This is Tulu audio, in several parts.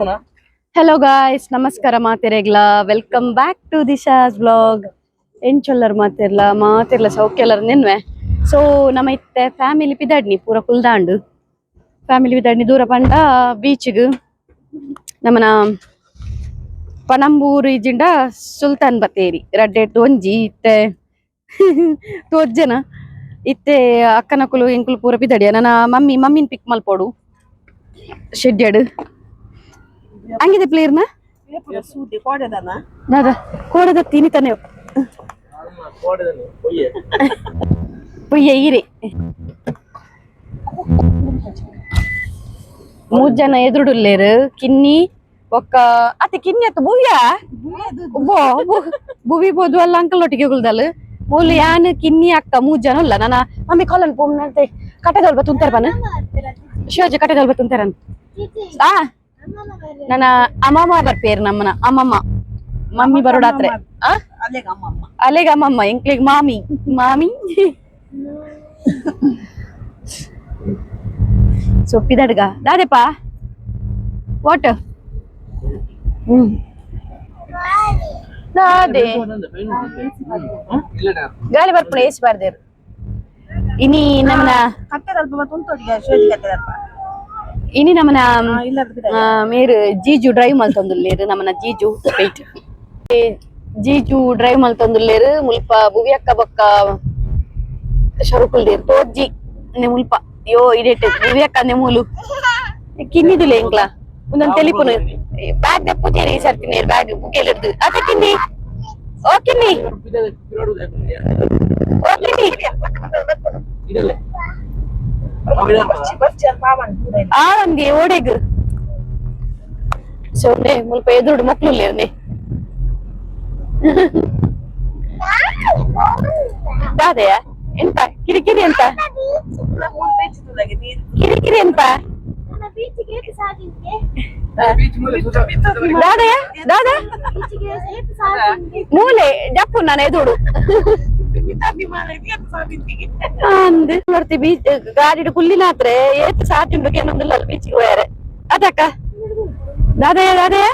Hello guys, ನಮಸ್ಕಾರ ಮಾತೆರೆಗ್ಲ. Welcome back to Disha's vlog. ಎಂಚೊಲ್ಲರ್ ಮಾತೆರ್ಲ? ಮಾತೆರ್ಲ ಸೌಖ್ಯಲರ್ ನಿನ್ವೆ. ಸೊ ನಮ್ಮ ಇತ್ತೆ ಫ್ಯಾಮಿಲಿ ಪಿದಾಡ್ನಿ ಪೂರ ಕುಲ್ದಾಂಡು. ಫ್ಯಾಮಿಲಿ ಪಿದಾಡ್ನಿ ದೂರ ಪಂಡ ಬೀಚ್ಗ್, ನಮ್ಮನ ಪನಂಬೂರು ಇಜಿಂಡ ಸುಲ್ತಾನ್ ಬತ್ತೇರಿ ರಡ್ಡೆಟ್ ಒಂಜಿ. ಇತ್ತೆ ತೋಜ್ಜನ ಇತ್ತೆ ಅಕ್ಕನಕುಲು ಎಂಕುಲು ಪೂರ ಪಿದಾಡಿಯ. ನನ್ನ ಮಮ್ಮಿ ಮಮ್ಮಿನ್ ಪಿಕ್ ಮಲ್ಪೋಡು ಶೆಡ್ಯಡ್ ಹಂಗಿದೆ ಪ್ಲೇರ್ನ. ದಾದ ಕೋಡದ ತಿನಿತಾನೆ ಪೊಯ್ಯ ಈರೆ ಮೂರ್ ಜನ ಎದುರುಡುಲ್ಲೇರು. ಕಿನ್ನಿ ಒಕ್ಕ ಅತ್ತೆ ಕಿನ್ನಿ ಅತ್ತ ಬುವ್ಯ ಬೋ ಬುವಿ ಬೋದು ಅಲ್ಲ ಅಂಕಲ್ ಒಟ್ಟಿಗೆ ಕುಲ್ದಲ್. ಮೂಲು ಯಾನ್ ಕಿನ್ನಿ ಅಕ್ಕ ಮೂರ್ ಜನ ಉಲ್ಲ. ನನ್ನ ಮಮ್ಮಿ ಕಾಲನ್ ಪೋಮ್ನಂತೆ ಕಟ್ಟೆದೊಲ್ಪ ತುಂತಾರ ಬನ ಶಿವಾಜಿ ಕಟ್ಟೆದೊಲ್ಪ ತುಂತಾರನ್. ಆ ನನ್ನ ಅಮ್ಮಮ್ಮ ಬರ್ಪೇರು, ನಮ್ಮನ ಅಮ್ಮಮ್ಮ ಮಮ್ಮಿ ಬರೋಡಾತ್ರೆ. ಆ ಅಲೆಗ ಅಮ್ಮಮ್ಮ ಎಂಕ್ಲೆಗ್ ಮಾಮಿ ಮಾಮಿ. ಸೊಪ್ಪಿದಡ್ಗ ದಾದೆಪ್ಪ what ಹ್ಮ್ ದಾದೆ ಗಾಳಿ ಬರ್ಪುಣ ಏಸ್ ಬಾರ್ದೇರು ಇನಿ ನಮ್ಮನ ಇನಿ ನಮ್ಮನ ಮೇರು ಜೀಜು ಡ್ರೈವ್ ಮಲ್ತೊಂದುಲ್ಲೇರು. ನಮ್ಮನ ಜೀಜು ವೆಯ್ಟ್ ಜೀಜು ಡ್ರೈವ್ ಮಲ್ತೊಂದುಲ್ಲೇರು. ಮುಲ್ಪ ಬುವಿಯಕ್ಕ ಬೊಕ್ಕ ಶರುಕುಲ್ದೇರು ತೋಜ್ಜಿ ನೆ ಮುಲ್ಪ ಯೋ ಇಡೆಟ್ ಬುವಿಯಕ್ಕ ನೆ ಮೂಲು ಕಿನ್ನಿದುಲೆ ಎಂಕ್ಲ ಒಂದೊಂದು ತೆಲಿಪುನು ಬ್ಯಾಗ್ ದೆಪ್ಪುಜೇರಿ ಈ ಸರ್ತಿ ನೇರ್ ಬ್ಯಾಗ್ ಬುಕೆಲಿರ್ದು ಅತ ಕಿನ್ನಿ. ಓ ಕಿನ್ನಿ, ಓ ಕಿನ್ನಿ. ಆ ಒಂದಿ ಓಡೆಗ್ ಸೊನ್ನೆ ಮುಲ್ಪ ಎದುರುಡು ಮಕ್ಳು ನೆ ದಾದೆಯ ಎಂತ ಕಿರಿಕಿರಿ ಎಂತ ಕಿರಿಕಿರಿ ಎಂತ ದಾದೆಯ ದಾದಾ ಮೂಲೆ ಜಪ್ಪು ನಾನು ಎದುರು ಅಂದ್ ಬರ್ತಿ. ಬೀಚ್ ಗಾಡಿಡ್ ಕುಲ್ಲಿನಾತ್ರೆ ಏತ್ ಸಾಟಿ ಉಂಡು ಕೇನೊಂದುಲ್ಲ ಬೀಚಿಗೆ ಹೋಯಾರೆ ಅದಕ್ಕ ದಾದೆಯ ದಾದೆಯ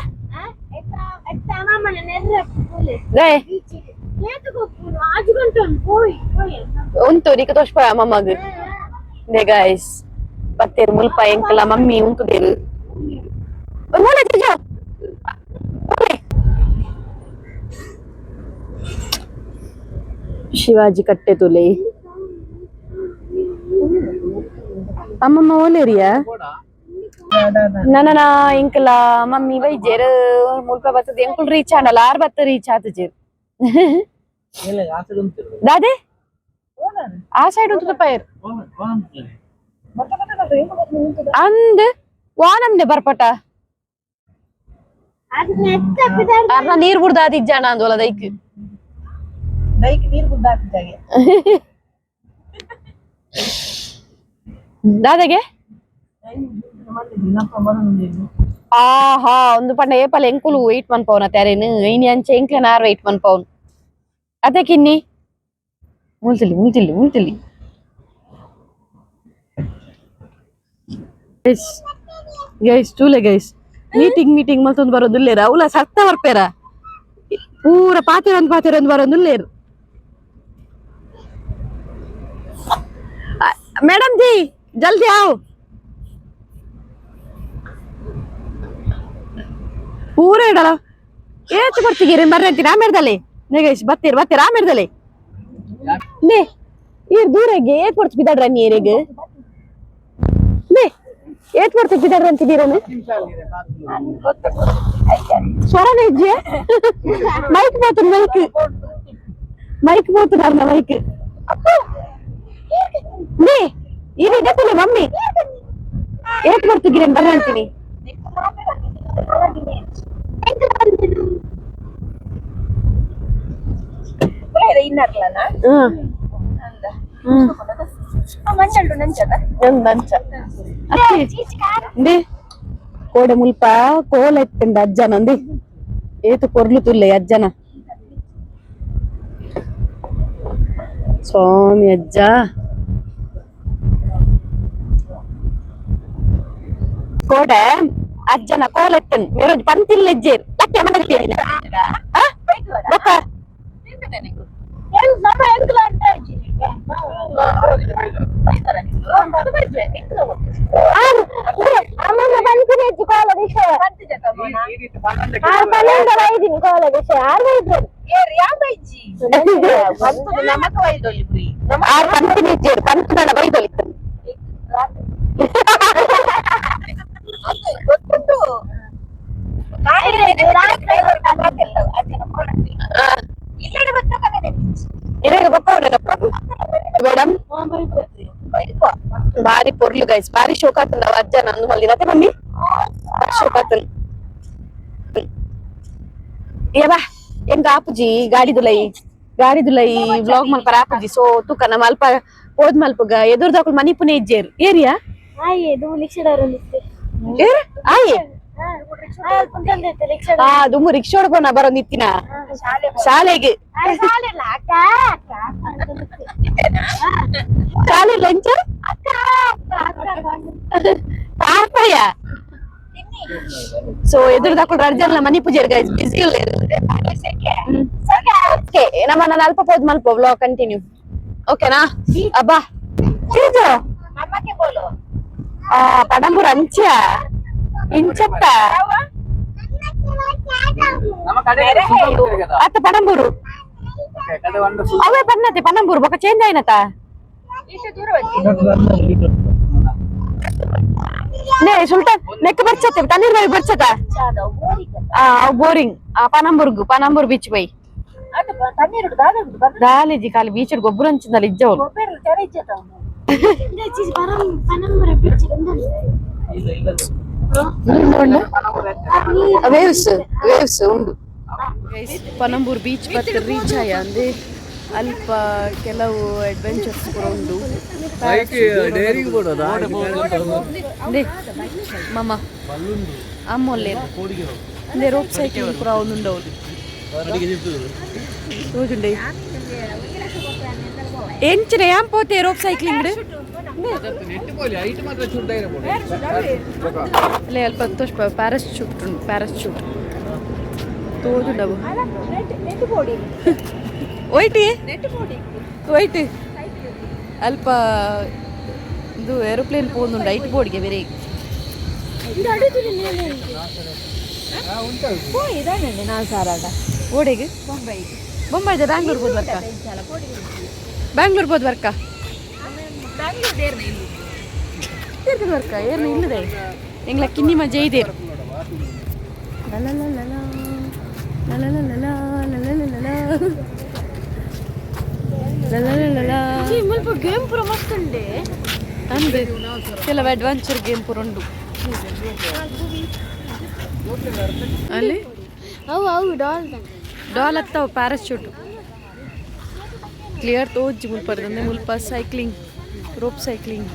they ಉಂತು ನಿಕ ತೋಷ್ಪ ಮಮ್ಮಗ್ ದೆ ಗಾಯ್ಸ್ ಬತ್ತೇರು ಮುಲ್ಪ ಎಂಕಲ ಮಮ್ಮಿ ಉಂತುದೇರು. ಮೂಲೆ ಜಿಜು ಮೂಲೆ ಶಿವಾಜಿ ಕಟ್ಟೆ ತುಲೆ ಅಮ್ಮಮ್ಮ ಓಲೇರಿಯಾ ನನ್ನ ಎಂಕಲ ಮಮ್ಮಿ ಬೈಜೇರ್ ಮುಲ್ಪ ಬತ್ತದ. ಎಂಕುಲ್ ರೀಚ್ ಆಂಡಲ ಆರ್ ಬತ್ತ ರೀಚ್ ಆತಜೇರ್. ದಾದೆ ಆ ಸೈಡ್ ಉಂಟು ಪೈರ್ ಅಂದ್ ವಾನಮ್ನೆ ಬರ್ಪಟ ಅರ್ನ ನೀರ್ ಬುಡ್ದಾದಿಜ್ಜಾಣ ಅಂದೋಲ ದೈಕ್ ದಾದಗೆ. ಆಹಾ ಒಂದು ಪಂಡ ಏಪಲ ಎಂಕುಲು ವೆಯ್ಟ್ ಮನ್ಪವನ ತ್ಯಾರೇನು ಇನಿ ಅಂಚೆ ಎಂಕ್ಲೆ ನಾರ್ ವೆಯ್ಟ್ ಮನ್ಪವನ್ ಅದೇ ಕಿನ್ನಿ ಮುಲ್ತಿಲ್ಲಿ ಮುಲ್ತಿಲ್ಲಿ ಮುಲ್ತಿಲ್ಲಿ. ಗೈಸ್ ಗೈಸ್ ಚೂಲೆ ಗೈಸ್ ಮೀಟಿಂಗ್ ಮೀಟಿಂಗ್ ಮಲ್ತೊಂದು ಬರೋದುಲ್ಲೇರ ಅವಲ ಸತ್ತ ಬರ್ಪೇರ ಪೂರ ಪಾತೆರೊಂದು ಪಾತೆರೊಂದು ಬರೋದುಲ್ಲೇರು. ಮೇಡಮ್ ಜಿ ಜಲ್ದಿ ಆವ್ ಪೂರ ಇಡಲ ಏತ್ ಕೊಡ್ತಿಗೀರಿ ಬರ್ರಂತೀನಿ ಆಮೇರ್ದಲ್ಲಿ ನೆಗೇಶ್ ಬತ್ತೀರ್ ಬತ್ತೀರ್ ಆಮೇರ್ದಲ್ಲಿ ನೇ ಈರ್ ದೂರಗೆ ಏತ್ ಕೊಡ್ತು ಬಿದ್ದಾಡ್ರ ನೀರಿಗೆ ನೇ ಏತ್ ಕೊಡ್ತು ಬಿದ್ದಾಡ್ರ ಅಂತಿದ್ದೀರನು ಸ್ವರನ ಇಜ್ಜೆ ಮೈಕ್ పోతుంది ಮೈಕ್ ಮೈಕ್ పోతున్నారు ಮೈಕ್ ನೇ ಇದು ಇದಕ್ಕಲ್ಲ ಮಮ್ಮಿ ಏತ್ ಕೊಡ್ತಿದ್ದೀರ ಬರ್ರ ಅಂತೀನಿ. ಕೋಡೆ ಮುಲ್ಪ ಕೋಲ ಎತ್ತಂಡ ಅಜ್ಜನ ಅಂದಿ ಏತು ಪೊರ್ಲು ತುಲ್ಲೆ ಅಜ್ಜನ ಸ್ವಾಮಿ ಅಜ್ಜ. ಕೋಡೆ ಅಜ್ಜನ ಕೋಲೆತ್ತನ್ ಮೇರೊಂಜಿ ಪಂತಿಲ್ಲ ಇಜ್ಜೇರ್ ಲಕ್ಕೆ ಮನೆ ಬೊಕ್ಕ ಆರ್ ಪಂತಿನ ಇಜ್ಜೇರ್ ಪಂತಿನ ಬೈದೊಲಿತ್ತನ್. ಇರೆಗ್ ಬೊಕ್ಕ ಮೇಡಮ್ ಬಾರಿ ಪೊರ್ಲು ಗೈಸ್, ಬಾರಿ ಶೋಕ ಆತಂದ ಅಜ್ಜ ನಂದು ಮಲ್ದಿನ ಅತ್ತೆ ಮಮ್ಮಿ, ಬಾರಿ ಶೋಕ ಆತನ್. ಯಬಾ ಎಂಕ ಆಪುಜಿ ಗಾಡಿದುಲೈ ಗಾಡಿದುಲೈ ವ್ಲಾಗ್ ಮಲ್ಪರ ಆಪುಜಿ. ಸೊ ತುಕ ನಮ್ಮ ಅಲ್ಪ ಪೋದ್ ಮಲ್ಪುಗ ಎದುರ್ದಾಕುಲ್ ಮನಿಪುನೆ ಇಜ್ಜೇರ್ ಏರಿಯಾ. ಏರ್ ಆಯೆ ಆ ದುಮ್ಮು ರಿಕ್ಷಾ ಪೋನ ಬರೋನ್ ಇತ್ತಿನ ಶಾಲೆಗೆ ಶಾಲೆ ಲಂಚ ಪಾಪಯ್ಯ. ಸೊ ಎದುರ್ದಾಕುಲ್ ರಡ್ಜನ್ಲ ಮನಿ ಪೂಜೆರ್ ಗೈಸ್, ಬಿಸಿ. ಓಕೆ, ನಮ್ಮ ನಾನು ಅಲ್ಪ ಪೋದ್ ಮಲ್ಪ ವ್ಲಾಗ್ ಕಂಟಿನ್ಯೂ, ಓಕೆನಾ? ಅಬ್ಬಾ ಚೀಜು ಆ ಪಡಂಬೂರ್ ಅಂಚ ಇಂಚತ್ತ. ಅತ್ತ ಪಡಂಬೂರು ಅವೇ ಬನ್ನತೆ ಪನಂಬೂರು ಬೊಕ ಚೇಂಜ್ ಆಯ್ನತ. ನೇ ಸುಲ್ತಾನ್ ನೆಕ್ ಬರ್ಚತೆ ತಣ್ಣೀರ್ ಬಾವಿ ಬರ್ಚತ. ಆ ಬೋರಿಂಗ್ ಆ ಪನಂಬೂರ್ಗು ಪನಂಬೂರ್ ಬೀಚ್ ಬೈ ದಾಲೇಜಿ ಖಾಲಿ ಬೀಚ್ ಗೊಬ್ಬರ ಅಂಚಿಂದಲ್ಲ ಇಜ್ಜವ್ರು. ವೇವ್ಸ್ ವೇವ್ಸ್ ಉಂಡು. ಪನಂಬೂರ್ ಬೀಚ್ ಬತ್ತು ರೀಚ್ ಆಯ ಅಂದೆ. ಅಲ್ಪ ಕೆಲವು ಅಡ್ವೆಂಚರ್ಸ್ ಕೂಡ ಉಂಡು. ಅಂದೆ ಮಮ್ಮ ಅಮ್ಮೊಲ್ಲೆ ಅಂದೆ ರೋಪ್ ಸೈಕ್ಲಿಂಗ್ ಪೂರ ಉಂಡು ಹೌದು ತೋಜುಂಡೆ. ಎಂಚಿನ ಯಾಂ ಪೋತೆ ರೋಪ್ ಸೈಕ್ಲಿಂಗ್ ಅಲ್ಲೇ ಅಲ್ಪ ತೋಷ್ ಪ್ಯಾರಾಶೂಟ್ ಉಂಡು, ಪ್ಯಾರಾಶೂಟ್ ತೋಜುಂಡವು. ಒಯ್ಟಿ ಒಯ್ಟ್ ಅಲ್ಪ ಇದು ಏರೋಪ್ಲೇನ್ ಪೋಂದುಂಡು ಐಟ್ ಬೋರ್ಡ್ಗೆ ಬೇರೆ. ಓಡೆಗೆ ಬೊಂಬಾಯ್ದ ಬ್ಯಾಂಗ್ಳೂರ್ ಬೋದು ವರ್ಕ, ಬ್ಯಾಂಗ್ಳೂರ್ ಬೋದು ವರ್ಕ ವರ್ಕ ಏನು ಇಲ್ಲದೆ ಎಂಗ್ಲ ಕಿನ್ನಿ ಮಜೆ ಇದೆ. ಲಲಲಲಲ, ಲಲಲಲಲ, ಲಲಲಲಲ. ಲಲಲಲಲ. ಮುಲ್ಪ ಗೇಮ್ ಪೂರ ಮಸ್ತ್ ಉಂಡೆ. ಅಂದ್ ಕೆಲವು ಅಡ್ವೆಂಚರ್ ಗೇಮ್ ಪೂರ ಉಂಡು ಅಲ್ಲಿ. ಅವು ಅವು ಡಾಲ್. ಡಾಲ್ ಹತ್ತವು ಪ್ಯಾರಾಶೂಟ್ ಕ್ಲಿಯರ್ ತೋಜಿ ಮುಲ್ಪ ಮುಲ್ಪ ಸೈಕ್ಲಿಂಗ್ ರೋಪ್ ಸೈಕ್ಲಿಂಗ್.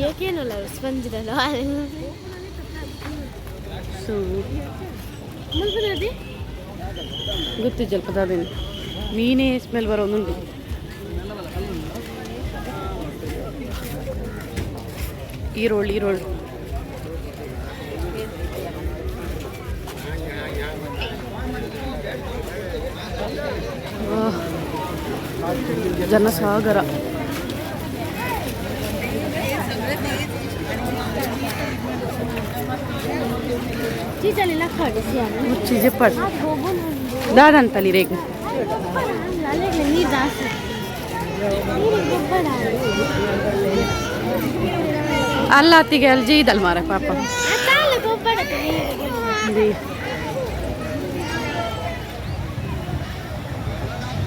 ಏಕೇನಲ್ಲ ಸ್ಪಂಜ್ ಡಾಲ್. ಸೊ ಮುಲ್ಪ ನದಿ. ಗೊತ್ತು ಜಲ್ಪ ದಾದೇನು ಮೀನೇ ಸ್ಮೆಲ್ ಬರೋದುಂಟು. ಈರೋಳ್ ಈರೋಳ್ ವಾಹ್. ಜನಸಾಗರ. ಚೀಚಲಿಲ್ಲ ಕಡಿಸಿ. ಮುಚ್ಚಿ ಜೆಪ್ಪಡ್ ದಾದಂತಲಿ ರೇಗು. ಅಲ್ಲೆಲ್ಲ ನೀರು ಜಾಸ್ತಿ, ನೀರಿಗೆ ಗೊಬ್ಬರ. ಅಲ್ಲ ಅತ್ತಿಗೆ ಅಲ್ಲಿ ಜೀದಲ್ ಮಾರ ಪಾಪ. ತಾಲ ಗೊಬ್ಬರ ನೀರಿಗೆ.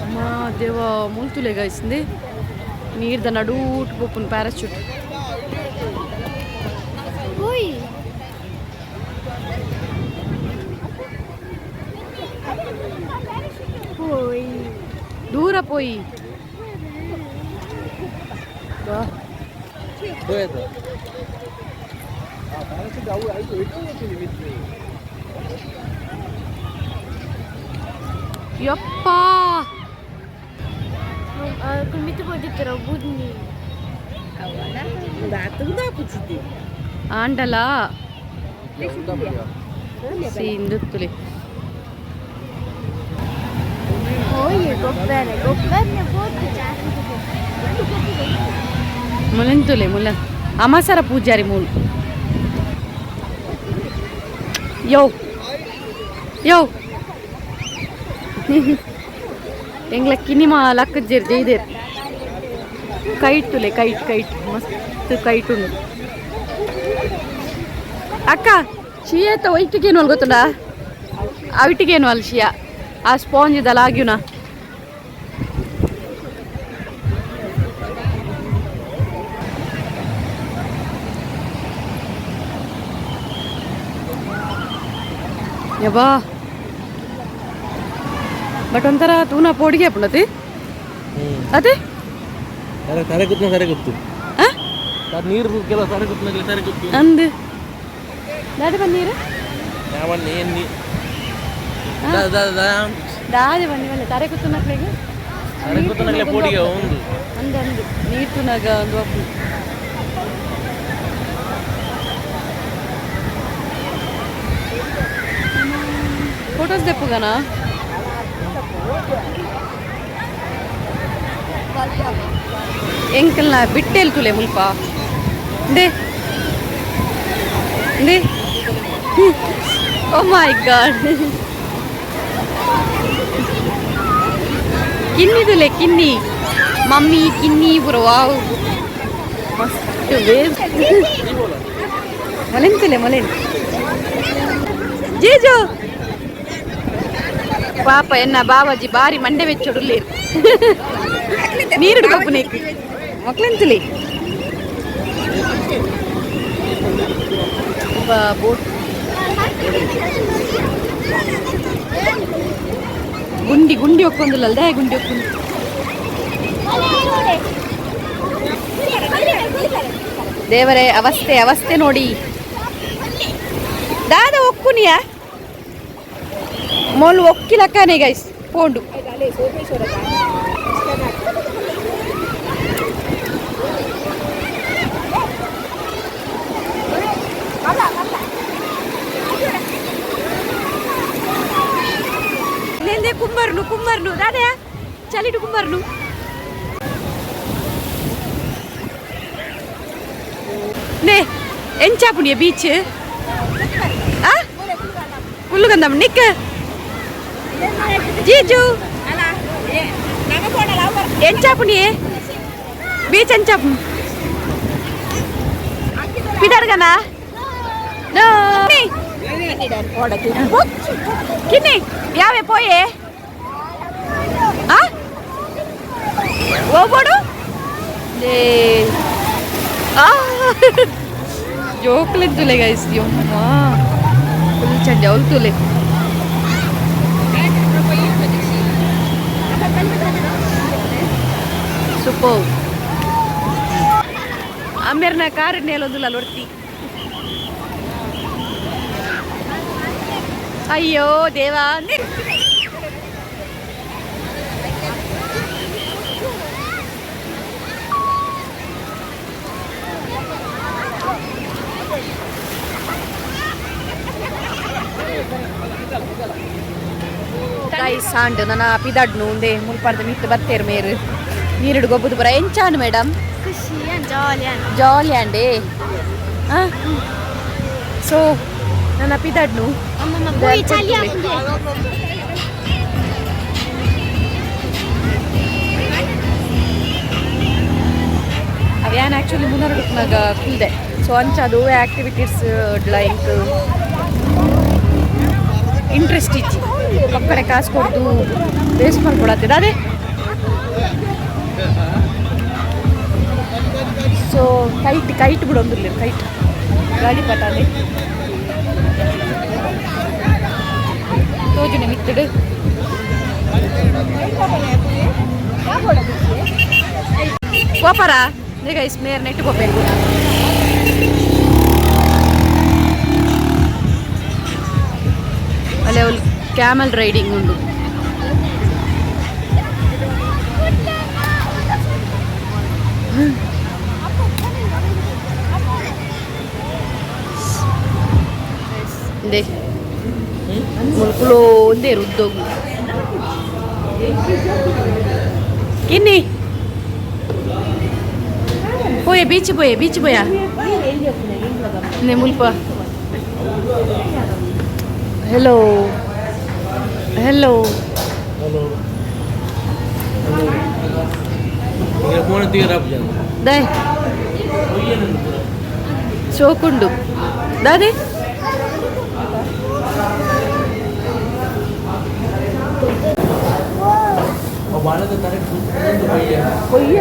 ಅಮ್ಮ ದೇವ ಮುಲ್ತುಲೆ ಗೈಸ್ಂದೆ ನೀರ್ದ ನಡೂಟ್ ಪೋಪುನ್ ಪ್ಯಾರಾಶೂಟ್. ಹೋಯ್. ಹೋಯ್. ದೂರ ಪೋಯಿ ಬಾ. ಯಪ್ಪ. ಮಿತ್ತು ಪೋದಿತ್ತರ ಬುದ್ನಿ. ಆಂಡಲ ಸೀಂದುತ್ತುಲಿ. ಓಯ್ ಗೊಬ್ಬರ ಗೊಬ್ಬರನೆ ಬೋತು ಜಾಸ್ತಿ. ಮುಲಂತುಲೆ ಮುಲ ಅಮಸರ ಪೂಜಾರಿ ಮೂಲು. ಯೋ ಯೋ, ಎಂಗ್ಲ ಕಿನಿಮಾ ಲಕ್ಕಜ್ಜೇರ್ ಜೈದೇರ್. ಕೈಟ್ ತುಲೆ, ಕೈಟ್ ಕೈಟ್, ಮಸ್ತ್ ಕೈಟ್ ಉಂಡು. ಅಕ್ಕ, ಶಿಯತ ಒಯ್ಟಿಗೇನು ಅಲ್ ಗೊತ್ತುಂಡ? ಅವಿಟಿಗೇನು ಅಲ್ ಶಿಯಾ, ಆ ಸ್ಪಾಂಜ್ ಇದಲ್ಲ ಆಗ್ಯುನ. ಯಬ್ಬಾ, ಬಟ್ ಒಂಥರ ತೂನ ಪೋಡಿಗೆ ಅಪ್ಪಣತಿ ಅದೇ. ತರೆ ತರೆ ಗುತ್ತು, ತರೆ ಗುತ್ತು. ಆ? ನೀರು ಕೆಲವು ತರೆ ಗುತ್ತು, ತರೆ ಗುತ್ತು. ಅಂದು ದಾದೆ ಬನ್ನೀರು. ಯಾವನ್ನ ಏನು ನೀ ದಾ ದಾ ದಾ. ದಾದೆ ಬನ್ನಿ ಬನ್ನಿ, ತರೆ ಕೂತು ಮಕ್ಕಳಿಗೆ. ತರೆ ಗುತ್ತು ಪೋಡಿಗೆ ಒಂದು. ಅಂದು ಅಂದು, ನೀರು ತುನಾಗ ಒಂದು ಅಪ್ಪು. ಫೋಟೋಸ್ ದೆಪ್ಪುಗನ. ಎಂಕಲ್ನ ಬಿಟ್ಟೆಲ್ ತುಲೆ ಮುಲ್ಪ. ದೆ ದೆ, ಓ ಮೈ ಗಾಡ್, ಕಿನ್ನಿದುಲೆ ಕಿನ್ನಿ, ಮಮ್ಮಿ ಕಿನ್ನಿ ಪುರ. ವಾವ್, ಮಸ್ತ್ ವೇವ್. ಮೊಲೆನ್ ತುಲೆ ಮೊಲೆನ್. ಜೇಜು ಪಾಪ, ಎನ್ನ ಬಾಬಾಜಿ ಬಾರಿ ಮಂಡೆ ವೆಚ್ಚೊಡುಲ್ಲೇರು. ನೀರುಡು ಕಪ್ಪು ನೀಕ್ ಮಕ್ಳೆಂತುಲಿ ಬೋಟ್. ಗುಂಡಿ ಗುಂಡಿ ಒಕ್ಕೊಂದಿಲ್ಲ, ಗುಂಡಿ ಒಕ್ಕೊಂದು. ದೇವರೇ, ಅವಸ್ಥೆ ಅವಸ್ಥೆ ನೋಡಿ. ದಾದ ಒಕ್ಕುನಿಯ ಮೊಲ್ ಒಕ್ಕಿಲಕ್ಕನೆ ಗೈಸ್ ಪೋಂಡು. ನೇಂದೆ ಕುಂಬರ್ನು ಕುಂಬರ್ನು ದಾದಯ ಚಲಿಟು ಕುಂಬರ್ನು ನೇ. ಎಂಚಾಪುಣಿಯ ಬೀಚ್ ಆ ಕುಲ್ಲುಗಂದಮ್ಮ ನಿಕ್ಕ. ಜೀಜು, ಎಂಚಾಪುಣಿಯೇ ಬೀಚ್? ಎಂಚಾಪು ಪಿದಾರ್ಗನ ಕಿನ್ನಿ ಯಾವೆ ಪೋಯೆ? ಆ ಓಬೋಡು ಲೇ. ಆ ಜೋಕ್ಲೆದ್ದುಲೆ ಗೈಸ್. ಯಮ್ಮ, ಫುಲ್ ಚಂಡಿ ಅವಲ್ತುಲೆ. ಸೂಪರ್. ಅಮ್ಮೇರ್ನ ಕಾರ್ ನೇಲೊಂದುಲ್ಲ ಲೊರ್ತಿ. ಅಯ್ಯೋ ದೇವಾ. ಗೈಸ್, ಆಂಡ್ ನನ್ನ ಪಿದಾಡ್ನು. ಉಂದೆ ಮುಲ್ಪಾರ್ದ ಮಿತ್ತು ಬತ್ತೇರು ಮೇರು. ನೀರುಡು ಗೊಬ್ಬುದು ಪುರ. ಎಂಚಾನು ಮೇಡಮ್? ಖುಷಿ, ಜಾಲಿ. ಜಾಲಿ ಅಂಡೆ. ಸೊ ನನ್ನ ಪಿದಾಡ್ನು. ಅಮ್ಮಮ್ಮ, ಬೋಯ್ ಚಾಲಿ ಆಪುಂಡೆ. ಅವ್ಯಾನ್ ಆ್ಯಕ್ಚುಲಿ ಮುನ್ನರುಡುಕ್ನಾಗ ಕುಲ್ದೆ. ಸೊ ಅಂಚ ಅದು ಆ್ಯಕ್ಟಿವಿಟೀಸ್ ಲೈಕ್ ಇಂಟ್ರೆಸ್ಟ್ ಇಚ್ಚಿ ಪಕ್ಕಡೆ ಕಾಸು ಕೊಡ್ದು ವೇಸ್ಟ್ ಮಾಡ್ಕೊಳತ್ತಿದೆ ಅದೇ. ಸೊ ಕೈಟ್ ಕೈಟ್ ಬಿಡೊಂದಿಲ್ಲ, ಕೈಟ್ ಗಾಳಿ ಪಟಾಲೆ ತೋಜುನೆ ಮಿತ್ತಡು. ಪೋಪರ ಗೈಸ್, ಮೇರ್ ನೆಟ್ಟು ಪೋಪೇರು. ಅಲ್ಲೇ ಅವ್ಲು ಕ್ಯಾಮಲ್ ರೈಡಿಂಗ್ ಉಂಡು. ಇಂದೆ ಮುಲ್ಕುಲೋ ಒಂದೇ ಉದ್ದೋಗು ಕಿನ್ನಿ ಪೋಯೆ ಬೀಚ್ ಪೋಯೆ ಬೀಚ್ ಪೋಯಾ ನೆ ಮುಲ್ಪ. Hello hello. Hello phone ತೀರಪ್ಪ. ದಾಯ್ ಶೋಕುಂಡು ದಾದೆ. ಬಾಣದ ಕರೆಕ್ಟ್ ಕೊಯ್ಯ.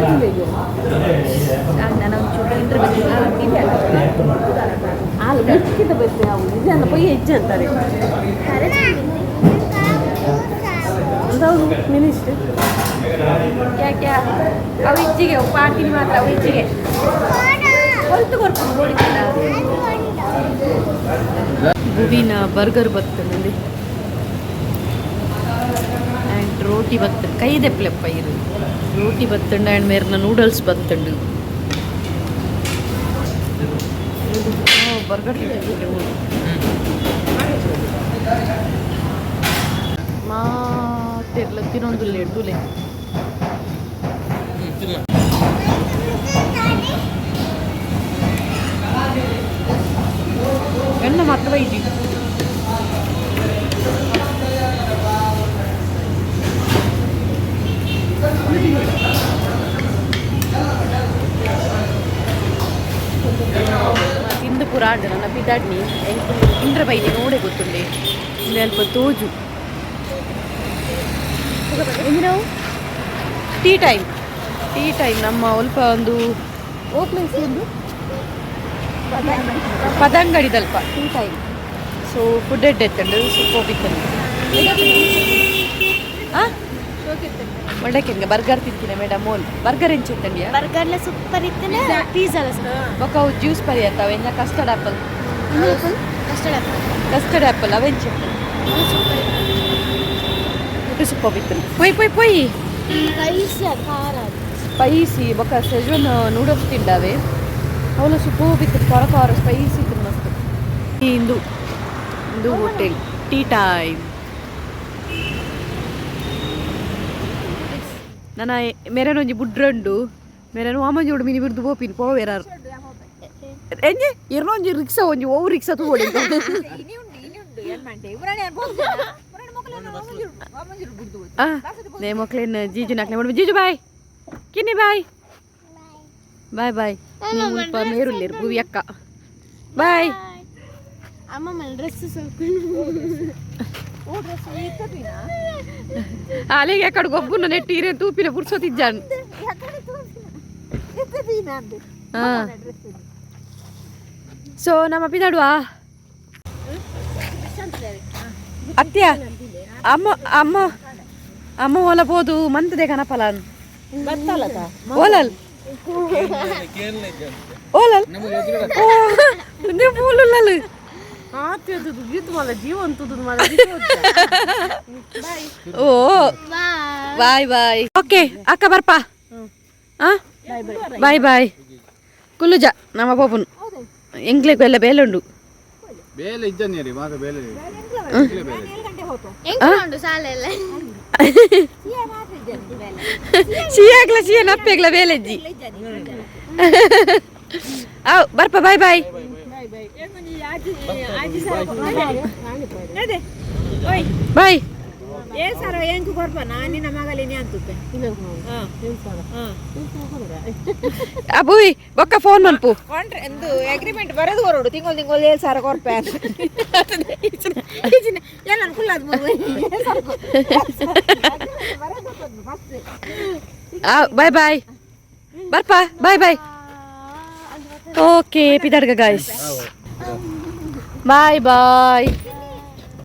ಅಂತಾರೆ ಮಿನಿಸ್ಟ್ ಯಾಕೆ ಅವು ಇಜ್ಜಿಗೆ ಪಾರ್ಟಿನಿ ಮಾತ್ರ ಅವು ಇಜ್ಜಿಗೆ ಹೊಲ್ತು ಕೊರ್ಪುಂಡು ಗೋಡಿತ್ತಲ್ಲ. ಬುವಿನ ಬರ್ಗರ್ ಬರ್ತದೆ ಆ್ಯಂಡ್ ರೋಟಿ ಬತ್ತ ಕೈದೆಪ್ಲೆಪ್ಪ ಇರು ರೋಟಿ ಬತ್ತಂಡು ಆ್ಯಂಡ್ ಮೇರ್ನ ನೂಡಲ್ಸ್ ಬತ್ತಂಡು. ಬರ್ಗರ್ ಮಾತೆರ್ಲ ತಿನ್ನೊಂದುಲ್ಲೆ ತೂಲೆ. ತಿನ್ನ. ಎಣ್ಣ ಮಾತ್ರ ಬೈಜಿ. ತಿಂದು ಪೂರ ಆಂಡ್ ನನ್ನ ಪಿದಾಡ್ನಿ ಇಂದ್ರ ಬೈದಿ ನೋಡೆ ಗೊತ್ತುಂಡೆ. ಇಂದು ಅಲ್ಪ ತೋಜು. ನಾವು ಟೀ ಟೈಮ್, ಟೀ ಟೈಮ್. ನಮ್ಮ ಅಲ್ಪ ಒಂದು ಓ ಪ್ಲೇಸ್ ಒಂದು ಪದಂಗಡಿದಲ್ಪ ಟೀ ಟೈಮ್. ಸೊ ಫುಡ್ ಎಡ್ ಎತ್ತಂಡು. ಸೊ ಕೋಪಿತ್ತಂಡು ಹಾಂ ಮಂಡಕ್ಕೆ ಬರ್ಗರ್ ತಿಂತೀನಿ ಮೇಡಮ್. ಓಲ್ ಬರ್ಗರ್ ಎಂಚ ಇತ್ತಂಡಿಯಾ? ಬರ್ಗರ್ಲ ಸೂಪರ್ ಇತ್ತನ, ಪಿಜ್ಜಾ ಬೊಕ್ಕ ಅವು ಜ್ಯೂಸ್ ಪರಿ ಅತ್ತ ಎಂಜ custard apple. Custard apple. Custard apple ಅವೆಂಚ? Super. ಊಟ ಸೂಪರ್ ಇತ್ತು. ಪೊಯ್ ಪೊಯ್ ಪೊಯ್. ಸ್ಪೈಸಿ ಖಾರ. ಸ್ಪೈಸಿ ಬೊಕ್ಕ ಸೆಜ್ವನ್ ನೂಡಲ್ಸ್ ತಿಂಡಾವೆ. ಅವಲ ಸೂಪರ್ ಇತ್ತು, ಖಾರ ಖಾರ ಸ್ಪೈಸಿ ಇತ್ತು, ಮಸ್ತ್. ಇಂದು ಇಂದು ಹೋಟೆಲ್ ಟೀ ಟೈಮ್. ನನ್ನ ಮೆರನೊಂಜಿ ಬುಡ್ರಂಡು ಮೆರನು ವಾಮಂಜೋಡು ಮಿನಿ ಬಿರ್ದು ಪೋಪಿನ್ ಪೋವೆರಾರು ಎಂಜೆ ಇರ್ನೊಂಜಿ ರಿಕ್ಷಾ ಒಂಜಿ ಓವು ರಿಕ್ಷಾ ತೂವೊಡಿ. ನೇ ಮೊಕ್ಲೇನ್ ಜೀಜು ನಾಕ್ಲೆ ಮಾಡಿ. ಜೀಜು ಬಾಯ್, ಕಿನ್ನಿ ಬಾಯ್ ಬಾಯ್ ಬಾಯ್. ನೀವು ಮುಲ್ಪ ಮೇರುಲ್ಲೇರು. ಭುವಿ ಅಕ್ಕ ಬಾಯ್. ಅಮ್ಮ ಡ್ರೆಸ್ ಸ್ವಲ್ಪ. ಅಲ್ಲಿಗೆ ಅಕ್ಕಡ ಗೊಬ್ಬುನ ನೆಟ್ಟು ಇರೆ ತೂಪಿನ ಪುರ್ಸೊತ್ತಿಜ್ಜಾನ್. ಸೊ ನಮ್ಮ ಪಿದಾಡುವ ಅತ್ಯ ಅಮ್ಮ ಅಮ್ಮ ಅಮ್ಮ ಓಲ ಬೋದು ಮಂತದೆ ಕನಪಲಾನ್ ಓಲಲ್ ಓಲಲ್ ಓ ನೀವು ಮೂಲುಲ್ಲಲ್. ಓ ಬಾಯ್ ಬಾಯ್. ಓಕೆ ಅಕ್ಕ, ಬರ್ಪಾ. Boy boy. ಕುಲ್ಲುಜ ನಮ್ಮ ಪೋಪುನು ಎಂಗ್ಲೆಗ್ ಎಲ್ಲ ಬೇಲೆ ಉಂಡು. ಬೇಲೆ ಇಜ್ಜನ್ಯರಿ ಮಾತ ಬೇಲೆ. ಎಂಕ್ ಸಾಲೆ ಎಲ್ಲ. ಸಿಯಾಗ್ಲ ಸಿಯ ನಪ್ಪೆಗ್ಲ ಬೇಲೆಜ್ಜಿ. ಅವ್ ಬರ್ಪ. Bye bye. ಬಾಯ್. ಏ ಸರ ಎಂಕು ಕೊರ್ಪ ನಿನ್ನ ಮಗಲಿನಿ ಅಂತುತ್ತೆ. ಅಬುಯ್ ಬೊಕ್ಕ ಫೋನ್ ಮನ್ಪು. ಕಾಂಟ್ರ ಎಂದು ಅಗ್ರಿಮೆಂಟ್ ಬರೆದು ಕೊರಡು, ತಿಂಗಳು ತಿಂಗಳು 7,000 ಕೊರ್ಪೆ ಎಲ್ಲ ಕುಲ್ಲಾದ. Bye bye. ಬರ್ಪ. Bye bye. ಓಕೆ ಪಿದಾಡ್ಗ ಗಾಯ್ಸ್. Bye boy.